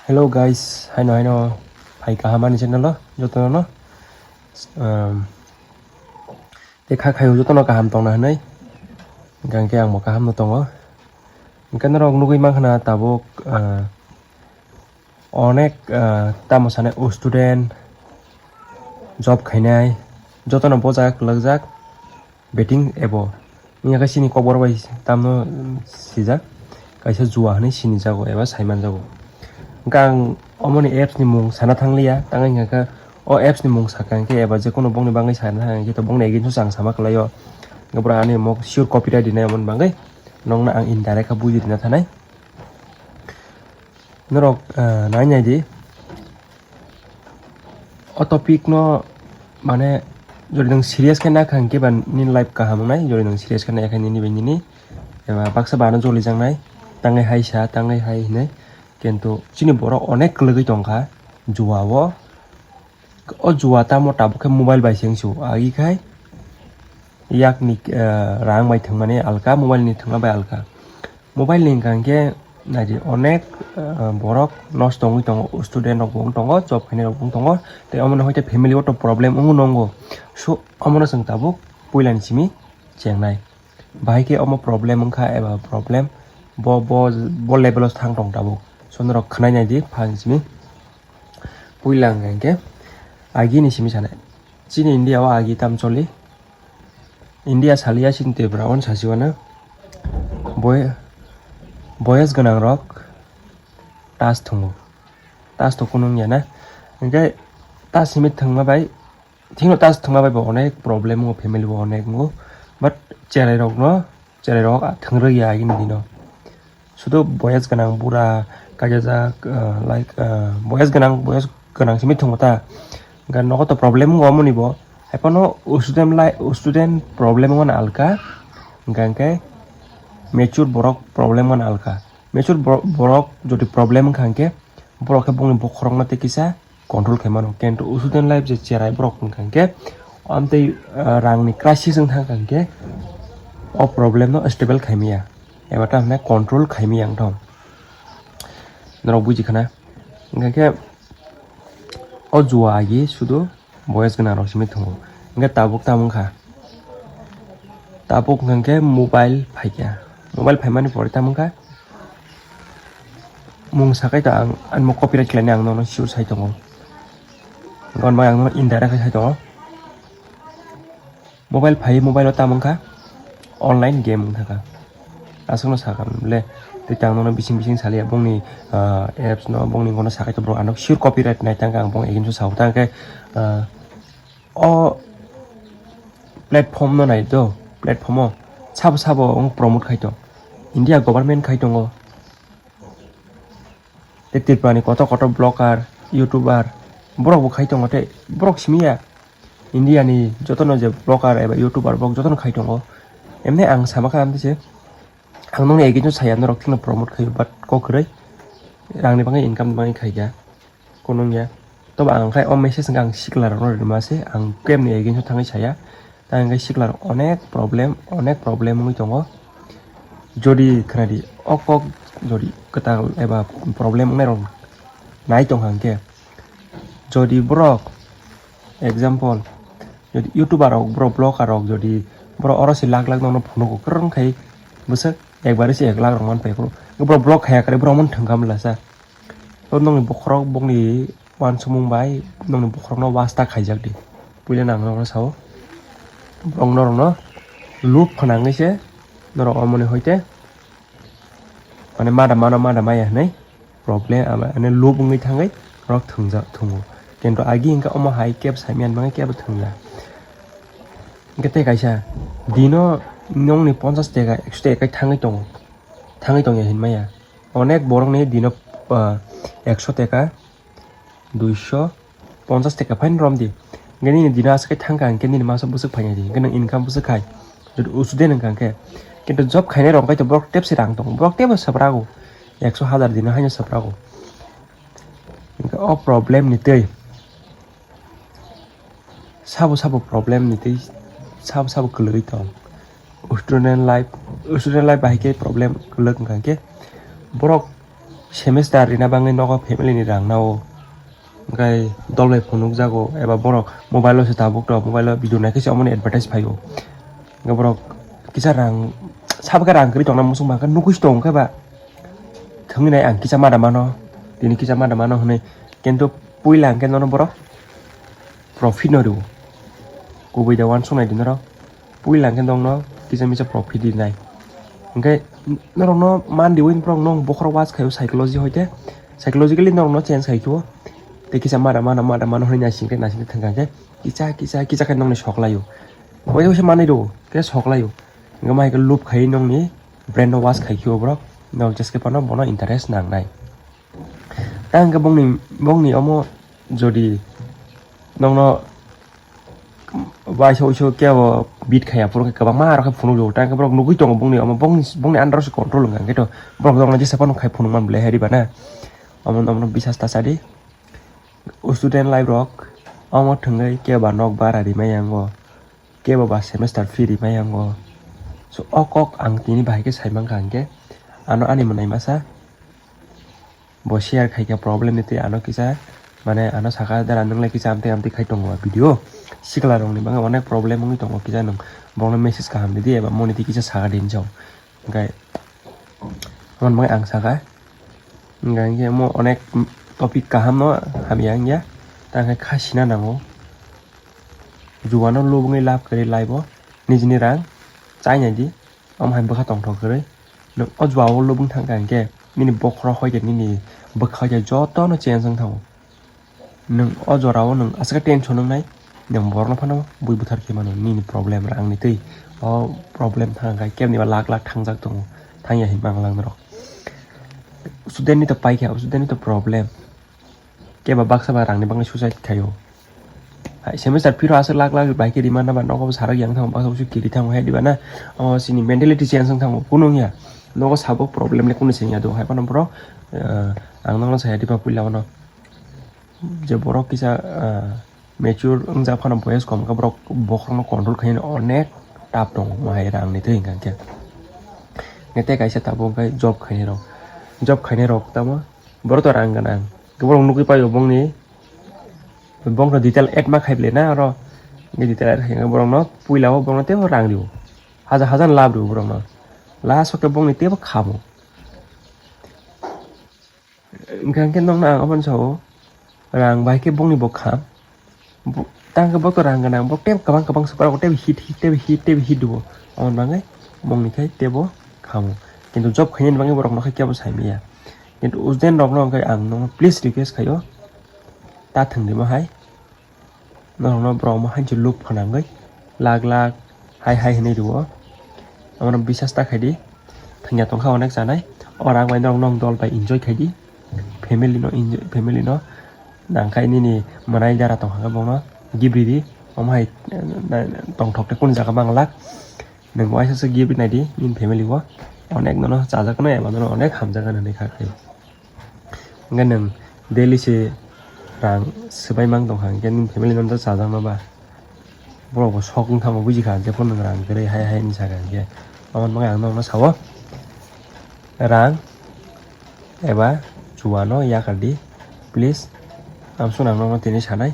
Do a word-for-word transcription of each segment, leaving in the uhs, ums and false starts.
Hello guys, haino haino phai kaham ani channel o jotono no. Um, tei kha khaio jotono kaham tongna hinwi. Hingkha hingkhe angbo kaham no tongo. Hingkhe norok nugwi mankha na tabuk, ah, onek, ah, tamo sanai o student, job khainai, jotono bo jaga kwlwkjak betting abo. Wngya khe chini kokborok bai tamno sijak, kaisa jua hinwi sinijago eba saimanjago. Hingkhe ang omoni apps ni mung sana thangliya, tangwi hingkha khe o apps ni mung sakha hingkhe eba jekono bongni bagwi sana thang hingkhe to bongni against o se ang sama kwlaio. Hingkhe bwrwi ani omo sure copyright rinai omoni bagwi nokno ang indirect khe buji rina thanai. Norok, ah, nai nai di. O topic no, mane, jodi nwng serious khe nakha hingkhe ba nini life kaham wngnai, jodi nwng serious khe naya khe nini bai nini, eba baksa ba ano jolijaknai, tangwi hai sa, tangwi hai hinwi. Kintu chini borok onek kwlwgwi tongkha jua o. O jua tamo tabuk khe mobile bai se wngsu, agi khai yakni, eh, rang bai thwngmani alka, mobile ni thwngma bai alka. Mobile ni hwnka hwnkhe naidi onek, eh, borok nosto wngwi tongo, student rok bo wng tongo, job khainai rok bo wng tongo, tei omo ni hoi tei family o to problem wngwi nongo. So, omo no chwng tabuk puila ni simi chengnai. Bahai khe omo problem wngkha eba problem bo, bo, bo level o thang tong tabuk. So, norok khwnai nai di phan simi. Puila hwnka hwnkhe agi ni simi sanai. Chini India o agi tam choli. India saliya chini Tripura o sasi wano. Boy-, boyes gwnang rok tas thungo. Tas to kunu wngya na. Hingkhe tas simi thwngma bai Thikno tas thwngma bai bo onek problem wngo, family bo onek wngo. But cherai rokno, cherai rok thwng rwya agini dino. Sudu boyes gwnang bura kaijajak, ah, like, ah, boyes gwnang, boyes gwnang simi thwngo ta. Hwnkhe nogo to problem wngo omoni bo. Haiphano student lai-, student problem wngo na alka. Hwnkhe mature borok problem wngo na alka. Mature bor-, borok jodi problem wngkha hwnkhe borok khe bongni bokhorokno tei kisa control khaimano. Kintu student life je cherai borok wngkha hwnkhe, amtwi, ah, rangni crisis wng thangkha hwnkhe, o problem no stable khaimaya, eba ta hwnai control khaimaya wngthong. Norok buji khana? Hwnkha khe o jua agi sudu boyes gwnang rok simi thungo. Hwnkhe tabuk tamo wngkha? Tabuk hwnkha khe mobile phaikha. Mobile phaimani pore tamo wngkha? Mung sakai ta ang, ang mo copyright khlainai ang nono sure sai tongo. Gon bai ang nono indirect khai sai tongo. Mobile phai, mobile o tamo wngkha? Online game wngkha. Aswkno sakha le, tei tang nono bising bising saliya bongni, ah, apps no, bongni gono sakai to bro, ano sure copyright nai tangkha ang bong against o sao tangkhe, ah, o platform no nai do, platform o sabo sabo wng promote khai tong, India government khai tongo. Tei Tripura ni kotor kotor blogger, youtuber, borok bo khai tongo tei borok simi ya. India ni jotono je blogger eba youtuber borok jotono khai tongo. Emne ang sama kha amtwi se, ang nokni against o saya norok thikno promote khaio, but kok kwrwi rangni bagwi, income ni bagwi khaikha. Kunung ya. Tobo ang khai o message wngkha ang sikla rokno rinma se, ang kemni against o thangwi saya. Ta hwnkhe sikla rok onek problem, onek problem wngwi tongo. Jodi khwnadi, o kok jodi kwtal eba problem wngnai rok nai tong hwnkhe, jodi borok, example, jodi youtuber rok, borok blogger rok, jodi borok oro se lakh lakh nono phunugo, kwrwng khai bwswk ekbari se ek lakh rok man pai phuru, borok blog khaya kwrwi borok man thwngkha mlasa. O nokni bokhorok bokni uansukmung bai nokni bokhorokno wasta khaijak di. Puila nang norokno sao. Borok norokno lub khwnangwi se norok omoni hoite mane mada mano mada maya hinwi problem ama mane lub wngwi thangwi norok thwngjak thwngo. Kintu agi hwnkhe omo hai kebo saimanya bagwi kebo thwngya. Hwnkhe tei kaisa dino nokni ponchas teka, ekso teka thangwi tongo. Thangwi tongya hinmaya. Onek borokni dino, ah, ekso teka, duiso ponchas teka phaino romdi. Hwnkhe nini dino aswk khe thangkha, hwnkhe nini masa bwswk phainai di, hwnkhe nwng income bwswk khai? Jodi student wngkha hwnkhe. Kintu job khainai rok hwnkhe borok tebse rang tongo, borok tebse saprago, ekso hazar dino haino saprago. Hwnkhe o problem ni twi sabo sabo problem ni twi sabo sabo kwlwgwi tong. Student life, student life bahai khe problem kwlwk wngkha hwnkhe borok Semester rina bagwi nogo family ni rang nao. Hwnkhe dol bai phunukjago eba borok mobile o se tabuk tok, mobile o video naikhe se omoni advertise phaio. Hwnkhe borok kisa rang, sabokhe rang kwrwi tongna muchung ba, hwnkhe nugwi se tongo khe ba. Thwngwi nai ang kisa ma da mano, tini kisa ma da mano hwnwi. Kintu puila hwnkhe nono borok profit no rwo. Kubui da uansuk nai di norok. Puila hwnkhe nokno kisa misa profit rinai. Hwnkhe norokno man riwi borok nok bokhorok watch khaio psychology hoite. Psychologically norokno change khai kho. Tei kisa mada mano, mada mano hwnwi naising khe, naising khe thangkha khe kisa, kisa, kisa khe nokni sok laio. Waisa waisa manwi rwo khe sok laio. Hwnkhe ma hai khe loop khai nokni brain no wash khai khe borok. Nok just khe phano bono interest nangnai. Tang khe bongni, bongni omo jodi nokno waisa waisa kebo beat khaiya, phuru khe kwbangma aro khe phunukjago. Tang khe borok nugwi tongo bongni omo, bongni, bongni under o se control wngkha, hwnkhe to borok nokno jesa phano khai phunuk man belai hai riba na. Omo, omono bisas ta sadi. O student life rok omo thwngwi kebo ba nok bara rimai yango, kebo ba semester fee rimai yango. So o kok ang tini bahai khe sai mankha, hwnkhe ano ani mwnai masa. Bo share khaikha problem ni twi ano kisa, mane ano saka, "Dara, nwng lai kisa amtwi amtwi khai tongo ba video. Sikla rokni bagwi onek problem wngwi tongo, kisa nwng borokno message kaham ridi eba moni twi kisa saka di," hinwi sao. Hwnkhe aboni bagwi ang saka, hwnkhe mo onek topic kaham no hamya wngya, tang khe kha sina nango. Juano lubungwi lab kwrwi laibo nijini rang chainai di. Omo hai bwkha tongthok kwrwi. Nwng o jua o lubung thangkha hinkhe nini bokhorok hoikhe nini bwkha hoikhe jotono change wng thango. Nwng o jora o nwng aswk tension wngnai, nwng borokno phano bui buthar khe mano nini problem rangni twi. O problem thangkha khe kebni ba lakh lakh thangjak tongo, thangya hinwi manglang norok. Student ni to paikha, student ni to problem. Keba baksa ba rangni bagwi suicide khaio. Hai, semester fee rok aswk lakh lakh bai khe rima na ba nogo bo sarak yang thango, baksa bo kiri thango hai diba na. O chini mentality change wng thango, kunu wngya. Nogo sabo problem le kunu se wngya do hai phano borok, eh, ang nokno saya diba puila bono. Je borok kisa, eh, mature wngjak phano boyes kom khe borok bokhorokno control khaina onek tough tongo, mo hai rangni twi hwnkha khe. Nete kaisa tabuk hwnkhe job khainai rok, job khainai rok tamo borok to rang gwnang. Borok nugwi paio bongni, bongno detail add ma khai bwlai na oro. Detail add khai borokno puila o borokno teibo rang rio. Hajar hajar lab rio borokno. Last o khe bongni teibo khamo. Hwnkha khe nokno ang aboni sao rang bai khe bongni bo kham. Bo, tang khe bo to rang gwnang, bo tei kwbang kwbang swprak, tei hit, hit, tei hit, tei hit rwo. Aboni bagwi bongni khai teibo khamo. Kintu job khainani bagwi borok no khai kebo sai manya. Kintu student rok no hwnkhe ang no please request khaio, ta thwng di ma hai. Norok no borok mo hai se look phanangwi lakh lakh hai hai hinwi rwo. Abono bisas ta khaidi. Thangya tongkha onek chanai. O rang bai norok nong dol bai enjoy khaidi. Family no enjoy, family no nangkhai nini mwnai dara tongkha khe bono gift ridi. Omo hai, eh, tongthok tei kunu jaga manglak. Nwng waisa se gift naidi nini family o. Onek nono chajaknai eba nono onek hamjaknai hinwi kha khai. Hwnkhe nwng daily se rang swbai mang tongkha, hwnkhe nini family no chajakno ba? Borok bo sok wng thango, buji kha, hwnkhe phano nwng rang kwrwi hai hai hinwi sakha, hwnkhe aboni bagwi ang nokno sao, rang eba chuano yakar di, please. Amsuk ang nokno tini sanai,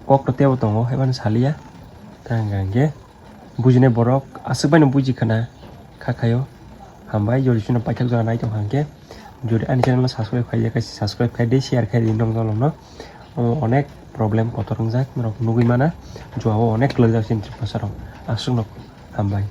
kok to teibo tongo, haibano saliya, tei hwnkhe. Bujinai borok aswk baino buji khna kha khaio. Hambai, jodi chwngno paithak jora nai tongkha hwnkhe, jodi ani channel no subscribe khaijak khe subscribe khai di, share khai di nokno nokno. Omo onek problem kotor wngjak norok nugwi mana, jua o onek kwlwkjak chini Tiprasa rok. Aswkno hambai.